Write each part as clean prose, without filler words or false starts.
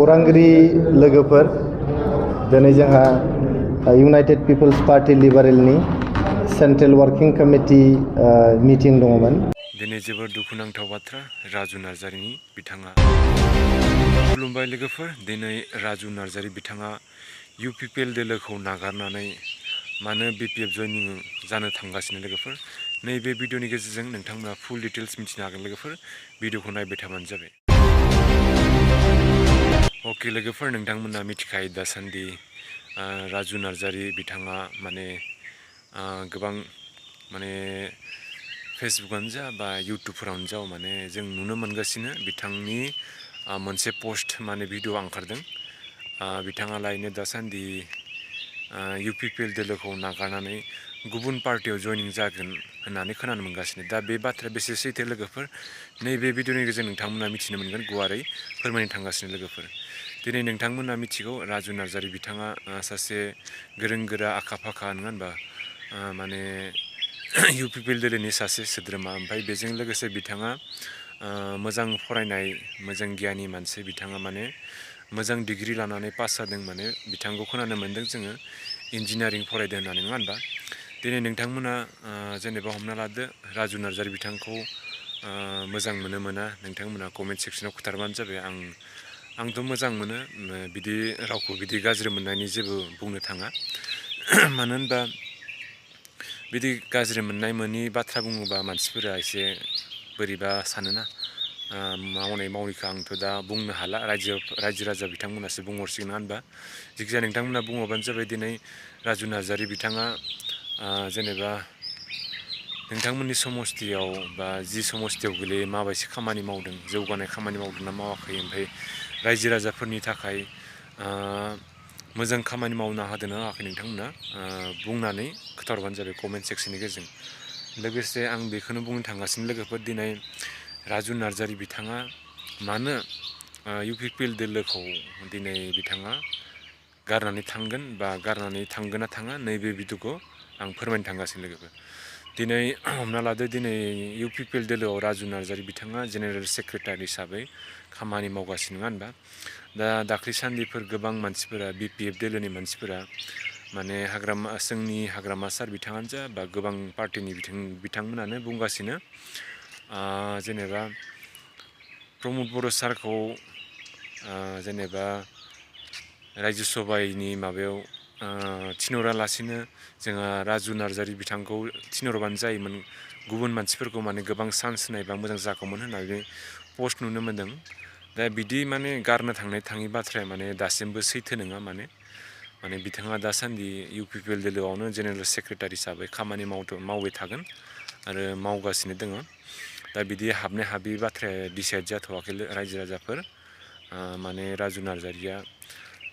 खौरांगिरि लोगोफोर दिनै जोंहा इउनाइटेड पिपल्स पार्टी लिबारेलनि सेन्ट्रेल वार्किं कमिटि मिटिं दङमोन। दिनै जोबोद दुखुनांथाव बाथ्रा राजु नार्जारिनि बिथाङा खुलुमबाय लोगोफोर। दिनै राजु नार्जारि बिथाङा UPPL दोलोखौ नागारनानै मानो BPF जयनिं जानो थांगासिनो लोगोफोर। नैबे भिडिअनि गेजेरजों नोंथांमोना फुल डिटेल्स मिथिनो हागोन लोगोफोर। भिडिअखौ नायबाय थाबानो जाबाय। अके लोगोफोर, नोंथांमोना मिथिखायो दासान्दि राजु नार्जारि बिथाङा माने गोबां माने फेसबुकआनो जा बा इउटुबफोरावनो जा माने जों नुनो मोनगासिनो बिथांनि मोनसे पोस्ट माने भिडिअ ओंखारदों। बिथाङा लायनो दासान्दि UPPL दोलोखौ नागारनानै गुबुन पार्टियाव जयनिं जागोन होननानै खोनानो मोनगासिनो। दा बे बाथ्राया बेसे सैथो लोगोफोर, नैबे भिडिअनि गेजेरजों नोंथांमोना मिथिनो मोनगोन, गुवारै फोरमायनो थांगासिनो लोगोफोर। दिनै नोंथांमोना मिथिगौ राजु नार्जारि बिथाङा सासे गोरों गोरा आखा फाखा नङा होनबा, माने UPPL दोलोनि सासे सोद्रोमा। ओमफ्राय बेजों लोगोसे बिथाङा मोजां फरायनाय मोजां गियानि मानसि। बिथाङा माने मोजां डिग्रि लानानै पास जादों। माने बिथांखौ खोनानो मोन्दों जोङो इन्जिनियारिं फरायदों होननानै, नङा होनबा। दिनै नोंथांमोना जेनेबा हमना लादो राजु नार्जारि बिथांखौ मोजां मोनो मोना नोंथांमोना कमेन्ट सेक्सनाव खोथारबानो जाबाय। आंथ' मोजां मोनो, बिदि रावखौ बिदि गाज्रि मोननायनि जेबो बुंनो थाङा। मानो होनबा बिदि गाज्रि मोननाय मोनि बाथ्रा बुङोबा मानसिफोरा एसे बोरैबा सानोना। मावनाय मावैखौ आंथ' दा बुंनो हाला, रायजो राजा बिथांमोनासो बुंहरसिगोन, नङा होनबा। जिखिजाया नोंथांमोना बुंहरबानो जाबाय। दिनै राजु नार्जारि बिथाङा जेनेबा नोंथांमोननि समस्थियाव बा जि समस्थियाव गोलैयो माबायदि खामानि मावदों, जौगानाय खामानि मावदों ना मावाखै, ओमफ्राय रायजो राजाफोरनि थाखाय मोजां खामानि मावनो हादों ना हायाखै, नोंथांमोना बुंनानै खोन्थाहरबानो जाबाय कमेन्ट सेक्सननि गेजेरजों। लोगोसे आं बेखौनो बुंनो थांगासिनो लोगोफोर, दिनै राजु नार्जारि बिथाङा मानो UPPL दोलोखौ दिनै बिथाङा गारनानै थांगोन बा गारनानै थांगोन ना थाङा, नैबे भिडिअखौ आं फोरमायनो थांगासिनो लोगोफोर। दिनै हमना लादो दिनै UPPL दोलोआव राजु नार्जारि बिथाङा जेनेरेल सेक्रेटारि हिसाबै खामानि मावगासिनो, नङा होनबा। दा दाख्लै सान्दिफोर गोबां मानसिफोरा BPF दोलोनि मानसिफोरा माने जोंनि हाग्रामा सार बिथाङानो जा बा गोबां पार्टिनि बिथांमोनानो बुंगासिनो जेनेबा प्रमद बर' सारखौ जेनेबा रायजो सभानि माबायाव थिनहरालासिनो जोंहा राजु नार्जारि बिथांखौ थिनहरबानो जायोमोन, गुबुन मानसिफोरखौ माने गोबां चान्स होनायबा मोजां जागौमोन होननानै पस्ट नुनो मोन्दों। दा बिदि माने गारनो थांनाय थाङि बाथ्राया माने दासिमबो सैथो नङा। माने बिथाङा दासान्दि UPPL दोलोआवनो जेनेरेल सेक्रेटारि हिसाबै खामानि मावबाय थागोन आरो मावगासिनो दङ। दा बिदि हाबनाय हाबि बाथ्राया डिसाइड जाथ'वाखै रायजो राजाफोर। माने राजु नार्जारिया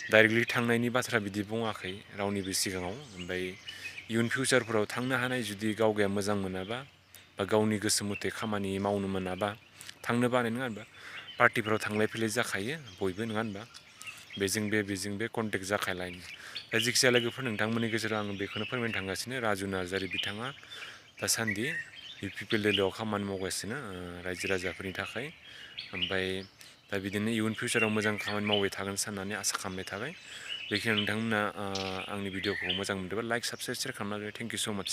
डाइरेक्टलि थांनायनि बाथ्रा बिदि बुङाखै रावनिबो सिगाङाव। ओमफ्राय इयुन फिउचारफोराव थांनो हानाय, जुदि गावगाया मोजां मोनाबा बा गावनि गोसो मथे खामानि मावनो मोनाबा थांनो बानाय, नङा होनबा। पार्टिफोराव थांलाय फैलाय जाखायो बयबो, नङा होनबा। बेजों बे कन्टेक्ट जाखायलायो। दा जिखिजाया लोगोफोर, नोंथांमोननि गेजेराव आं बेखौनो फोरमायनो थांगासिनो। राजु नार्जारि बिथाङा दासान्दि UPPL दोलोआव खामानि मावगासिनो रायजो राजाफोरनि थाखाय। ओमफ्राय दा बिदिनो इयुन फिउचाराव मोजां खामानि मावबाय थागोन साननानै आसा खालामनाय थाबाय। बेखिनियाव नोंथांमोना आंनि भिडिअखौ मोजां मोनदोंबा लाइक, साबसक्राइब, शेयार खालामना होदो। थेंक इउ स' माच।